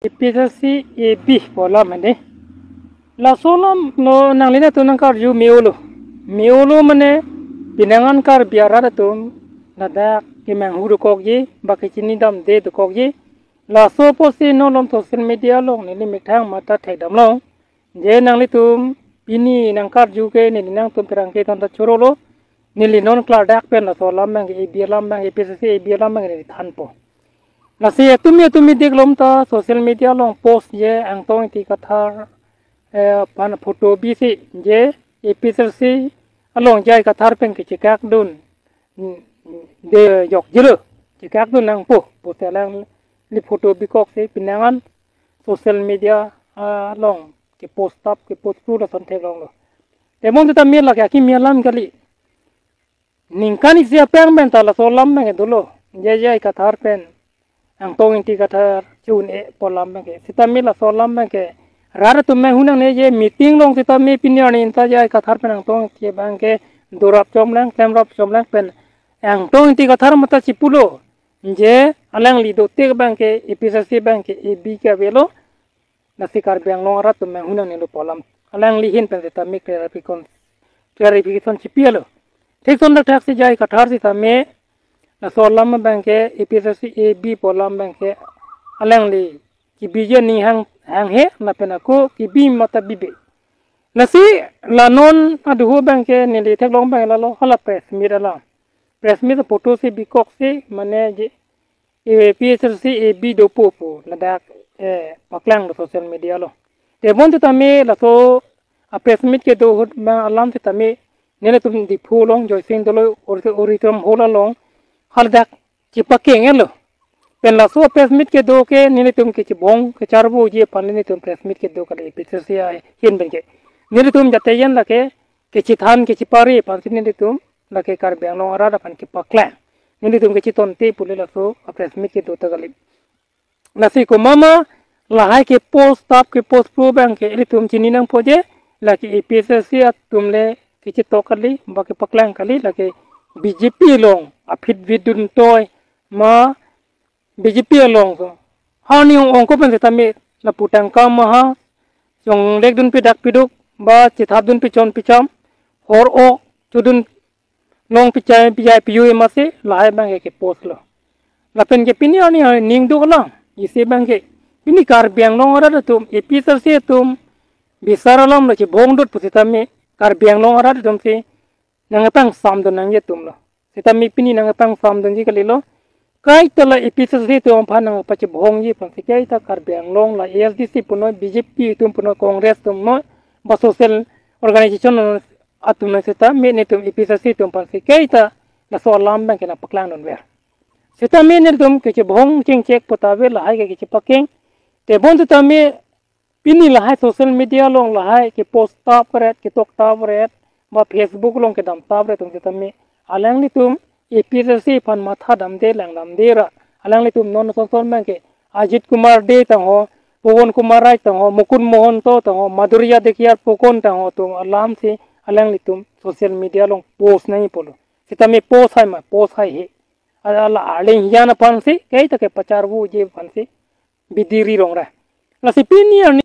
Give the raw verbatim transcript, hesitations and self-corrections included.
A P H L C A B pu alam hande. Laso alam lo nanglitum nangkarju me-olo. Me-olo mane pinangan Karbi arat atum ladak kemanghu dokokji, ba kechini damde dokokji. Laso apotsi non along social media along neli methang matha thekdamlong. Je nanglitum pini nangkarju ke neli nangtum pherangke than ta chorolo. Neli non klardak pen laso alam abang ke A B alam abang, A P H L C A B alam abang neli thanpo. Lasi atum atum mi dik lom ta social media along post je Angtong Ingti Kathar, eh, aphan photo bisi je A P H L C along J I Kathar pen kechekak dun, mm, de jokjelo, chekak dun nangpo, pusi alangli photo bikoksi pinangan social media, ah, along kepost tap, kepost tu lason theklonglo. Te bonta tame lake akimi alam kali. Ningkan isi aphrang pen ta laso alam abang dolo. J I Kathar pen Angtong Ingti Kathar chun-e pu alam abang ke. Sitame laso alam abang ke rat atum manghu nangne je meeting along sitame pini arni ta J I Kathar pen Angtong Ingti abang ke dorap chomlang, klemrap chomlang pen Angtong Ingti Kathar matha chipulo. Je alangli dotik abang ke A P H L C abang ke A B ke avelo. Lasi Karbi Anglong arat atum manghu nangnelo pu alam. Alangli ahin pen sitame clarification, clarification chipilo. Thik ton dak thak si J I Kathar sitame laso alam abang ke A P H L C A B pu alam abang ke alangli kebi je aning hang, hanghe lapen ako kebi matha bibe. Lasi la non aduhu abang ke neli theklong abang lalo hala press meet alam. Press meet photo si bikoksi mane je A P H L C A B dopo pu ladak, eh, paklanglo social media along. Te bonta tame laso a press meet kedo ahut abang alam sitame nelitum Diphu along Joysing Doloi audit-, auditorium hall along haladak chepakeng-etlo. Pen laso a press meet kedo ke nelitum kechebong kecharvoji aphan nelitum press meet kedo kali A P H L C ahin abang ke. Nelitum jate yen lake kechethan kechepare aphansi nelitum lake Karbi Anglong arat aphan kepaklang. Nelitum kechetonte pule laso a press meet kedo ta kali. Lasi komat ma lahai kepost tap kepost pu abang ke ilitum chini nangpo je lake A P H L C atum le kechetok kali, ba kepaklang kali, lake B J P along aphi vidun toi ma B J P along so. Harni ong ong ko pen sitame lapu tangka maha, chonglek dun pi dak piduk, ba chethap dun pi chon pi cham, hor ok chodun long pi chai pi jai pi jui masi lahai abang ke kepost lo. Lapen ke pini arni arni ning duk lang, isi abang ke pini Karbi Anglong arat atum, A P H L C atum bisar alam lo chebong dut pu sitame Karbi Anglong arat atum si nangpangsam dun nangji atum lo. Sitame pini nangpangsam dunji kalilo. Kaita la A P H L C atum aphan nangpachebongji aphansi kaita Karbi Anglong la A S D C punoi, B J P atum punoi, Congress atum noi, ba social organization atum noi sitame nelitum A P H L C atum aphansi kaita laso alam abang ke nangpaklang dunver. Sitame nelitum kechebong chengchek pu ta ave lahai ke kechepakeng. Te bonta tame pini lahai social media along lahai kepost tap ret, ketok tap ret, ba Facebook along kedam tap ret atum sitame alanglitum A P H L C aphan matha damde lang damde ra alanglitum non son son abang ke Ajit Kumar Dey tangho, Pawan Kumar Rai tangho, Mukund Mahanta tangho, Madhurjya Dikhiar pu kon tangho atum alam si alanglitum social media along post nangji pulo. Sitame post hai ma, post haihe. Ala, ala arleng hijan aphansi kaita kepacharvoji aphansi bidi ri rong ra. Lasi pini arni